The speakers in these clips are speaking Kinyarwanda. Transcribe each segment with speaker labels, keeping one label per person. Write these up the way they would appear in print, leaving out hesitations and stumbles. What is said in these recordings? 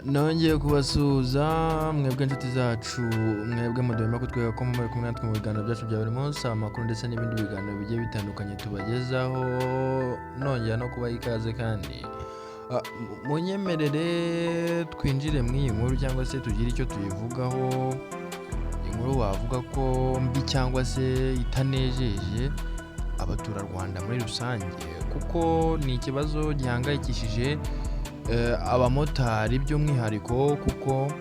Speaker 1: Nongeye kubasuhuza mwebwe inshuti zacu, mwebwe mudahwema kutwereka ko muri kumwe natwe mu biganiro byacu bya buri munsi, amakuru ndetse n'ibindi biganiro bigiye bitandukanye tubagezaho, nongera no kubaha ikaze kandi. Munyemerere twinjire muri iyi nkuru cyangwa se tugire icyo tuyivugaho, inkuru wavuga ko mbi cyangwa se itanejeje abaturarwanda muri rusange, kuko ni ikibazo gihangayikishije abamotari by'umwihariko, kuko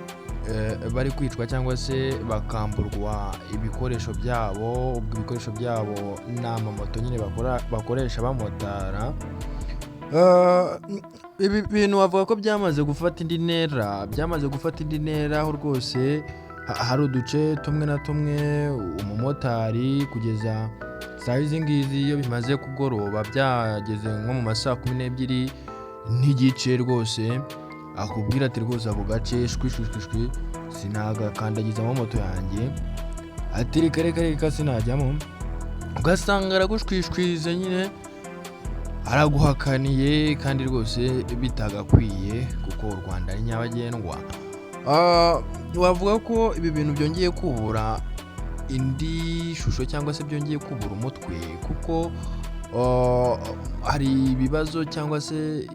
Speaker 1: bari kwicwa cyangwa se bakamburwa ibikoresho byabo. Ubwo ibikoresho byabo ni amamoto nyine bakoresha bamotara. Ibi bintu bavuga ko byamaze gufata indi ntera, byamaze gufata indi ntera, aho rwose hari uduce tumwe na tumwe umumotari kugeza saa izi ngizi, iyo bimaze kugoroba byageze nko mu ma 12:30, rwose akubwira ati: "Rwose ako gace shwi shwi shwi shwi, sinagakandagizamo moto yanjye." Ati: "Reka reka reka, sinajyamo." Ugasanga aragushwishwize nyine, araguhakaniye, kandi rwose bitagakwiye kuko u Rwanda ari nyabagendwa. Wavuga ko ibi bintu byongeye kubura indi shusho cyangwa se byongeye kubura umutwe, kuko hari ibibazo cyangwa se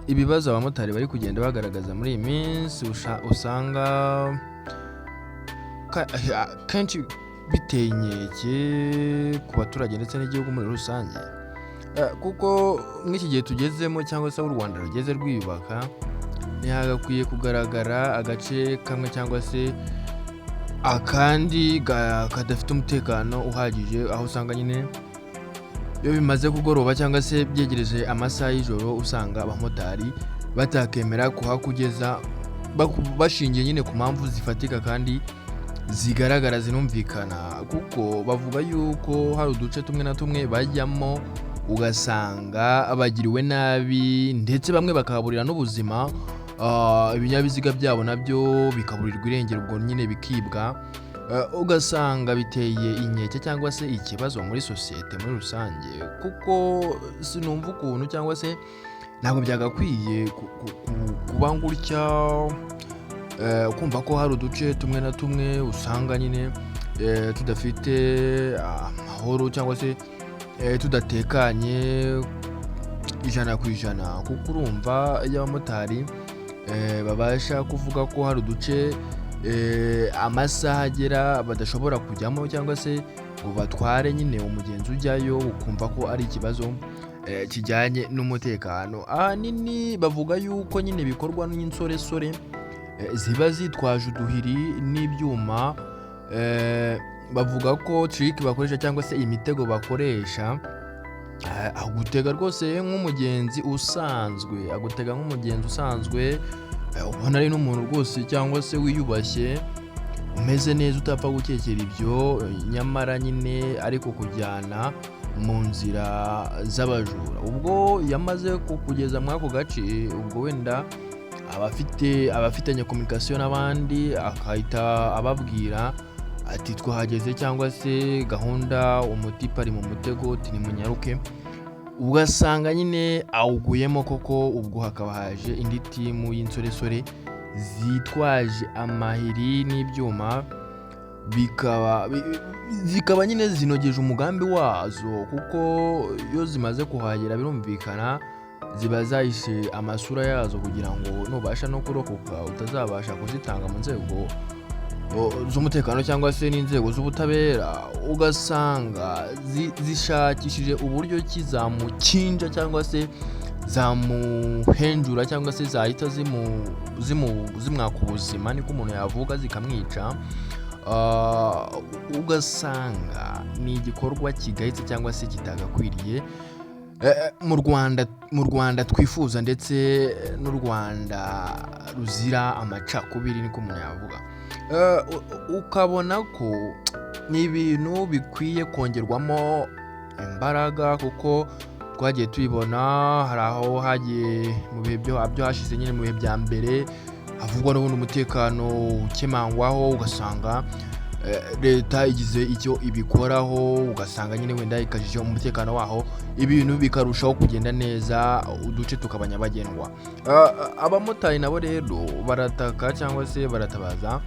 Speaker 1: ibibazo abamotari bari kugenda bagaragaza muri iyi minsi, usanga kenshi biteye inkeke ku baturage ndetse n'igihugu muri rusange. Kuko nk'iki gihe tugezemo cyangwa se aho u Rwanda rugeze rwiyubaka, ntihagakwiye kugaragara agace kamwe cyangwa se akandi kadafite umutekano uhagije, aho usanga nyine iyo bimaze kugoroba cyangwa se byegereje amasaha y'ijoro, usanga abamotari batakemera kuhakugeza bashingiye nyine ku mpamvu zifatika kandi zigaragara zinumvikana, kuko bavuga yuko hari uduce tumwe na tumwe bajyamo ugasanga bagiriwe nabi, ndetse bamwe bakahaburira n'ubuzima, ibinyabiziga byabo nabyo bikaburirwa irengero, ubwo nyine bikibwa. Ugasanga biteye inkeke cyangwa se ikibazo muri sosiyete muri rusange, kuko sinumva ukuntu cyangwa se ntabwo byagakwiye kuba gutya, kumva ko hari uduce tumwe na tumwe usanga nyine tudafite amahoro cyangwa se tudatekanye 100%, kuko urumva iyo abamotari babasha kuvuga ko hari uduce amasaha agera badashobora kujyamo cyangwa se ngo batware nyine umugenzi ujyayo, ukumva ko ari ikibazo kijyanye n'umutekano. Ahanini bavuga yuko nyine bikorwa n'insoresore ziba zitwaje uduhiri n'ibyuma. Bavuga ko trick bakoresha cyangwa se imitego bakoresha, agutega rwose nk'umugenzi usanzwe, agutega nk'umugenzi usanzwe, ubona ari n'umuntu rwose cyangwa se wiyubashye, umeze neza, utapfa gukekera ibyo, nyamara nyine ariko kujyana mu nzira z'abajura. Ubwo yamaze kukugeza muri ako gace, ubwo wenda abafite abafitanye communication n'abandi, akahita ababwira ati: "Twahageze," cyangwa se "Gahunda, umutipe ari mu mutego," uti: "Nimunyaruke." Ugasanga nyine awuguyemo koko. Ubwo hakaba haje indi team y'insoresore zitwaje amahiri n'ibyuma, bikaba zikaba nyine zinogeje umugambi wazo, kuko iyo zimaze kuhagera birumvikana ziba zahishe amasura yazo, kugira ngo nubasha no kurokoka utazabasha kuzitanga mu nzego z'umutekano cyangwa se n'inzego z'ubutabera. Ugasanga zishakishije uburyo ki zamukinja cyangwa se zamuhenjura cyangwa se zahita zimwaka ubuzima, niko umuntu yavuga, zikamwica. Ugasanga ni igikorwa kigayitse cyangwa se kitagakwiriye mu Rwanda twifuza, ndetse n'u Rwanda ruzira amacakubiri, niko umuntu yavuga. Ukabona ko ni ibintu bikwiye kongerwamo imbaraga, kuko twagiye tubibona hari aho hagiye mu bihe byo hashize nyine, mu bihe bya mbere havugwa n'ubundi umutekano ukemangwaho, ugasanga leta igize icyo ibikoraho, ugasanga nyine wenda ikajije umutekano waho. ibintu bikarushaho kugenda neza, uduce tukaba nyabagendwa. Abamotari nabo rero barataka cyangwa se baratabaza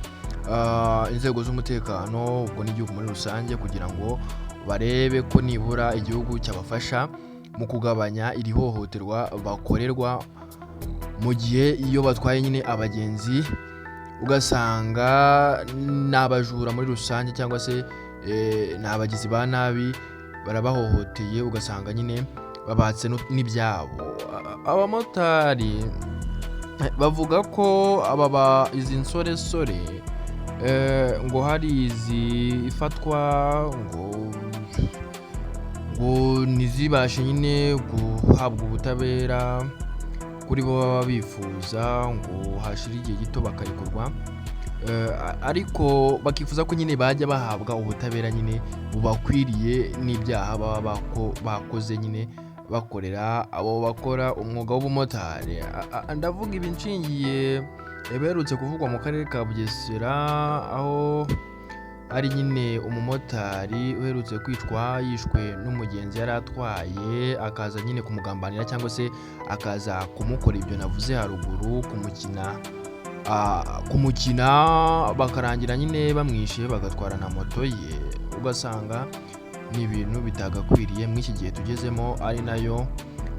Speaker 1: inzego z'umutekano, ubwo n'igihugu muri rusange, kugira ngo barebe ko nibura igihugu cyabafasha mu kugabanya iri hohoterwa bakorerwa mu gihe iyo batwaye nyine abagenzi, ugasanga ni abajura muri rusange cyangwa se ni abagizi ba nabi barabahohoteye, ugasanga nyine babatse n'ibyabo. Abamotari bavuga ko aba izi nsoresore ngo hari izifatwa ngo ntizibashe nyine guhabwa ubutabera kuri bo baba bifuza, ngo hashira igihe gito bakarekurwa. Ariko bakifuza ko nyine bajya bahabwa ubutabera nyine bubakwiriye n'ibyaha baba bakoze nyine bakorera abo bakora umwuga w'ubumotari. Ndavuga ibi nshingiye ibiherutse kuvugwa mu karere ka Bugesera, aho ari nyine umumotari uherutse kwicwa yishwe n'umugenzi yari atwaye, akaza nyine kumugambanira cyangwa se akaza kumukora ibyo navuze haruguru, kumukina bakarangira nyine bamwishe, bagatwara na moto ye. Ugasanga ni ibintu bitagakwiriye muri iki gihe tugezemo, ari nayo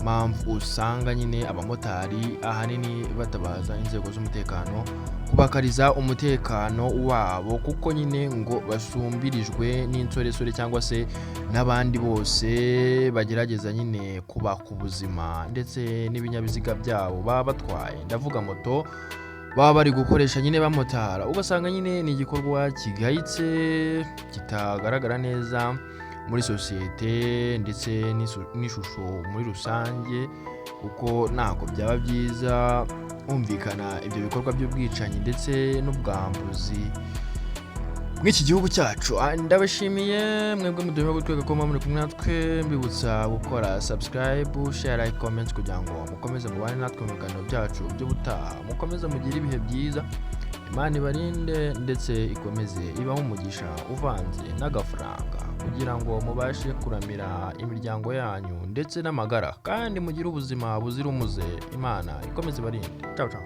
Speaker 1: mpamvu usanga nyine abamotari ahanini batabaza inzego z'umutekano kubakariza umutekano wabo, kuko nyine ngo basumbirijwe n'insoresore cyangwa se n'abandi bose bagerageza nyine kubaka ubuzima ndetse n'ibinyabiziga byabo baba batwaye, ndavuga moto baba bari gukoresha nyine bamotara. Ugasanga nyine ni igikorwa kigayitse, kitagaragara neza muri sosiyete ndetse n'ishusho muri rusange, kuko ntabwo byaba byiza humvikana ibyo bikorwa by'ubwicanyi ndetse n'ubwambuzi mw'iki gihugu cyacu. Ndabashimiye mwebwe muduhema gutweka ko muba muri kumwe natwe, mbibutsa gukora subscribe, share, like, comment kugira ngo mukomeze mubane natwe mu biganiro byacu by'ubutaha. Mukomeze mugire ibihe byiza, Imana ibarinde ndetse ikomeze ibahe umugisha uvanze n'agafaranga kugira ngo mubashe kuramira imiryango yanyu ndetse n'amagara, kandi mugire ubuzima buzira umuze. Imana ikomeze ibarinde. Ciao ciao.